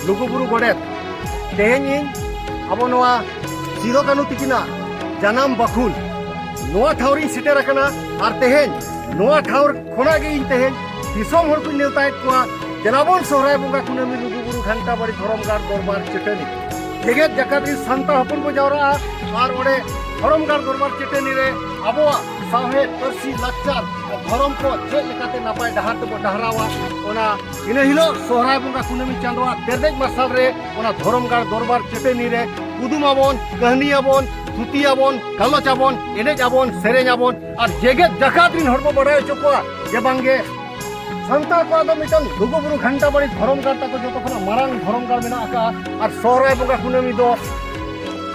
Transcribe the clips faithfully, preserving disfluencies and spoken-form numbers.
ᱞᱩᱜᱩᱵᱩᱨᱩ ᱜᱚᱰᱮᱛ, ᱛᱮᱦᱮᱧ ᱤᱧ ᱟᱵᱚ ᱱᱚᱣᱟ ᱥᱤᱫᱚ ᱠᱟᱹᱱᱦᱩ ᱛᱤᱠᱤᱱᱟᱜ ᱡᱟᱱᱟᱢ ᱵᱟᱠᱷᱩᱞ ᱱᱚᱣᱟ ᱴᱷᱟᱶ ᱨᱤᱧ ᱥᱮᱴᱮᱨ ᱟᱠᱟᱱᱟ᱾ ᱟᱨ ᱛᱮᱦᱮᱧ ᱱᱚᱣᱟ ᱴᱷᱟᱶ ᱠᱷᱚᱱᱟᱜ ᱜᱮ ᱤᱧ ᱛᱮᱦᱮᱧ ᱫᱤᱥᱚᱢ ᱦᱚᱲ ᱠᱚᱧ ᱱᱮᱣᱛᱟᱭᱮᱫ ᱠᱚᱣᱟ, ᱫᱮᱞᱟᱵᱚᱱ ᱥᱚᱦᱨᱟᱭ ᱵᱚᱸᱜᱟ ᱠᱩᱱᱟᱹᱢᱤ ᱞᱩᱜᱩᱵᱩᱨᱩ ᱜᱷᱟᱱᱴᱟ ᱵᱟᱲᱤ ᱫᱷᱚᱨᱚᱢ ᱜᱟᱲ ᱫᱚᱨᱵᱟᱨ ᱪᱟᱹᱴᱟᱹᱱᱤ᱾ ᱡᱮᱜᱮᱛ ᱡᱟᱠᱟᱛ ᱨᱤᱱ ᱥᱟᱱᱛᱟᱲ ᱦᱚᱯᱚᱱ ᱠᱚ ᱡᱟᱣᱨᱟᱜᱼᱟ ᱟᱨ ᱚᱸᱰᱮ ᱫᱷᱚᱨᱚᱢ ᱜᱟᱲ ᱫᱚᱨᱵᱟᱨ ᱪᱟᱹᱴᱟᱹᱱᱤ ᱨᱮ ᱟᱵᱚᱣᱟᱜ ᱥᱟᱶᱦᱮᱫ, ᱯᱟᱹᱨᱥᱤ, ᱞᱟᱠᱪᱟᱨ ᱟᱨ ᱫᱷᱚᱨᱚᱢ ᱠᱚ ᱪᱮᱫ ᱞᱮᱠᱟᱛᱮ ᱱᱟᱯᱟᱭ ᱰᱟᱦᱟᱨ ᱛᱮᱵᱚ ᱰᱟᱦᱨᱟᱣᱟ, ᱚᱱᱟ ᱤᱱᱟᱹ ᱦᱤᱞᱳᱜ ᱥᱚᱦᱨᱟᱭ ᱵᱚᱸᱜᱟ ᱠᱩᱱᱟᱹᱢᱤ ᱪᱟᱸᱫᱳᱣᱟᱜ ᱛᱮᱨᱫᱮᱡ ᱢᱟᱨᱥᱟᱞ ᱨᱮ ᱚᱱᱟ ᱫᱷᱚᱨᱚᱢ ᱜᱟᱲ ᱫᱚᱨᱵᱟᱨ ᱪᱟᱹᱴᱟᱹᱱᱤ ᱨᱮ ᱠᱩᱫᱩᱢ ᱟᱵᱚᱱ, ᱠᱟᱹᱦᱱᱤ ᱟᱵᱚᱱ, ᱛᱷᱩᱛᱤ ᱟᱵᱚᱱ, ᱜᱟᱞᱚᱪ ᱟᱵᱚᱱ, ᱮᱱᱮᱡ ᱟᱵᱚᱱ, ᱥᱮᱨᱮᱧ ᱟᱵᱚᱱ ᱟᱨ ᱡᱮᱜᱮᱛ ᱡᱟᱠᱟᱛ ᱨᱤᱱ ᱦᱚᱲ ᱵᱚ ᱵᱟᱰᱟᱭ ᱦᱚᱪᱚ ᱠᱚᱣᱟ ᱡᱮ ᱵᱟᱝᱜᱮ ᱥᱟᱱᱛᱟᱲ ᱠᱚᱣᱟᱜ ᱫᱚ ᱢᱤᱫᱴᱟᱝ ᱞᱩᱜᱩᱵᱩᱨᱩ ᱜᱷᱟᱱᱴᱟ ᱵᱟᱲᱤ ᱫᱷᱚᱨᱚᱢ ᱜᱟᱲ ᱛᱟᱠᱚ ᱡᱚᱛᱚ ᱠᱷᱚᱱᱟᱜ ᱢᱟᱨᱟᱝ ᱫᱷᱚᱨᱚᱢ ᱜᱟᱲ ᱢᱮᱱᱟᱜ ᱟᱠᱟᱫᱼᱟ᱾ ᱟᱨ ᱥᱚᱦᱨᱟᱭ ᱵᱚᱸᱜᱟ ᱠᱩᱱᱟᱹᱢᱤ ᱫᱚ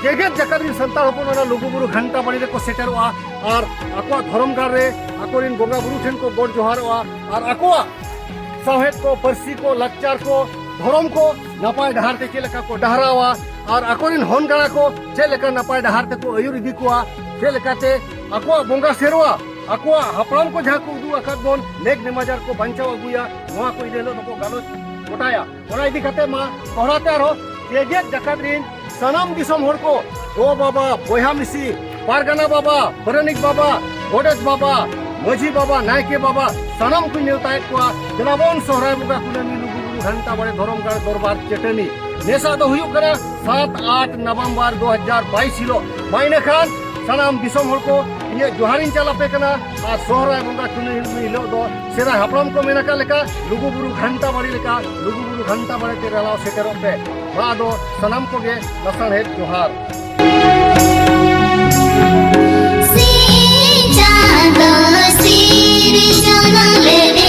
ᱡᱮᱜᱮᱛ ᱡᱟᱠᱟᱛ ᱨᱤᱱ ᱥᱟᱱᱛᱟᱲ ᱦᱚᱯᱚᱱ ᱚᱱᱟ ᱞᱩᱜᱩᱵᱩᱨᱩ ᱜᱷᱟᱱᱴᱟ ᱵᱟᱲᱤ ᱨᱮᱠᱚ ᱥᱮᱴᱮᱨᱚᱜᱼᱟ ᱟᱨ ᱟᱠᱚᱣᱟᱜ ᱫᱷᱚᱨᱚᱢ ᱜᱟᱲ ᱨᱮ ᱟᱠᱚᱨᱮᱱ ᱵᱚᱸᱜᱟ ᱵᱩᱨᱩ ᱴᱷᱮᱱ ᱠᱚ ᱜᱚᱰ ᱡᱚᱦᱟᱨᱚᱜᱼᱟ ᱟᱨ ᱟᱠᱚᱣᱟᱜ ᱥᱟᱶᱦᱮᱫ ᱠᱚ, ᱯᱟᱹᱨᱥᱤ ᱠᱚ, ᱞᱟᱠᱪᱟᱨ ᱠᱚ, ᱫᱷᱚᱨᱚᱢ ᱠᱚ ᱱᱟᱯᱟᱭ ᱰᱟᱦᱟᱨ ᱛᱮ ᱪᱮᱫ ᱞᱮᱠᱟ ᱠᱚ ᱰᱟᱦᱨᱟᱣᱟ ᱟᱨ ᱟᱠᱚᱨᱮᱱ ᱦᱚᱱ ᱜᱟᱬᱟ ᱠᱚ ᱪᱮᱫ ᱞᱮᱠᱟ ᱱᱟᱯᱟᱭ ᱰᱟᱦᱟᱨ ᱛᱮᱠᱚ ᱟᱹᱭᱩᱨ ᱤᱫᱤ ᱠᱚᱣᱟ, ᱪᱮᱫ ᱞᱮᱠᱟᱛᱮ ᱟᱠᱚᱣᱟᱜ ᱵᱚᱸᱜᱟ ᱥᱮᱨᱣᱟ, ᱟᱠᱚᱣᱟᱜ ᱦᱟᱯᱲᱟᱢ ᱠᱚ ᱡᱟᱦᱟᱸ ᱠᱚ ᱩᱫᱩᱜ ᱟᱠᱟᱫ ᱵᱚᱱ, ᱱᱮᱠ ᱱᱮᱢᱟᱡᱟᱨ ᱠᱚ ᱵᱟᱧᱪᱟᱣ ᱟᱹᱜᱩᱭᱟ, ᱱᱚᱣᱟ ᱠᱚ ᱤᱱᱟᱹ ᱦᱤᱞᱳᱜ ᱫᱚᱠᱚ ᱜᱟᱞᱚᱪ ᱜᱚᱴᱟᱭᱟ᱾ ᱚᱱᱟ ᱤᱫᱤ ᱠᱟᱛᱮ ᱢᱟ ᱫᱚᱦᱲᱟ ᱛᱮ ᱟᱨᱦᱚᱸ ᱡᱮᱜᱮᱛ ᱡᱟᱠᱟᱛ ᱨᱤᱱ ᱥᱟᱱᱟᱢ ᱫᱤᱥᱚᱢ ᱦᱚᱲ ᱠᱚ, ᱜᱚ ᱵᱟᱵᱟ, ᱵᱚᱭᱦᱟ ᱢᱤᱥᱤ, ᱯᱟᱨᱜᱟᱱᱟ ᱵᱟᱵᱟ, ᱯᱟᱨᱟᱱᱤᱠ ᱵᱟᱵᱟ, ᱜᱚᱰᱮᱛ ᱵᱟᱵᱟ, ᱢᱟᱹᱡᱷᱤ ᱵᱟᱵᱟ, ᱱᱟᱭᱠᱮ ᱵᱟᱵᱟ, ᱥᱟᱱᱟᱢ ᱠᱚᱧ ᱱᱮᱣᱛᱟᱭᱮᱫ ᱠᱚᱣᱟ᱾ ᱫᱮᱞᱟ ᱵᱚᱱ ᱥᱚᱦᱨᱟᱭ ᱵᱚᱸᱜᱟ ᱠᱩᱱᱟᱹᱢᱤ ᱞᱩᱜᱩᱵᱩᱨᱩ ᱜᱷᱟᱱᱴᱟ ᱵᱟᱲᱮ ᱫᱷᱚᱨᱚᱢ ᱜᱟᱲ ᱫᱚᱨᱵᱟᱨ ᱪᱟᱹᱴᱟᱹᱱᱤ᱾ ᱱᱮᱥᱟᱜ ᱫᱚ ᱦᱩᱭᱩᱜ ᱠᱟᱱᱟ ᱥᱟᱛ ᱟᱴ ᱱᱚᱵᱷᱮᱢᱵᱚᱨ ᱫᱩ ᱦᱟᱡᱟᱨ ᱵᱟᱭᱤᱥ ᱦᱤᱞᱳᱜ᱾ ᱢᱟ ᱤᱱᱟᱹ ᱠᱷᱟᱱ ᱥᱟᱱᱟᱢ ᱫᱤᱥᱚᱢ ᱦᱚᱲ ᱠᱚ ᱤᱧᱟᱹᱜ ᱡᱚᱦᱟᱨᱤᱧ ᱪᱟᱞ ᱟᱯᱮ ᱠᱟᱱᱟ᱾ ᱟᱨ ᱥᱚᱦᱨᱟᱭ ᱵᱚᱸᱜᱟ ᱠᱩᱱᱟᱹᱢᱤ ᱦᱤᱞᱳᱜ ᱫᱚ ᱥᱮᱫᱟᱭ ᱦᱟᱯᱲᱟᱢ ᱠᱚ ᱢᱮᱱ ᱟᱠᱟᱫ ᱞᱮᱠᱟ ᱞᱩᱜᱩᱵᱩᱨᱩ ᱜᱷᱟᱱᱴᱟ ᱵᱟᱲᱮ ᱞᱮᱠᱟ ᱞᱩᱜᱩᱵᱩᱨᱩ ᱜᱷᱟᱱᱴᱟ ᱵᱟᱲᱮ ᱛᱮ ᱨᱟᱞᱟᱣ ᱥᱮᱴᱮᱨᱚᱜ ᱯᱮ᱾ ᱢᱟ ᱟᱫᱚ ᱥᱟᱱᱟᱢ ᱠᱚᱜᱮ ᱞᱟᱥᱟᱲᱦᱮᱫ ᱡᱚᱦᱟᱨ᱾ ᱥᱤᱧ ᱪᱟᱸᱫᱚ ᱥᱤᱨᱡᱚᱱ ᱞᱮᱫ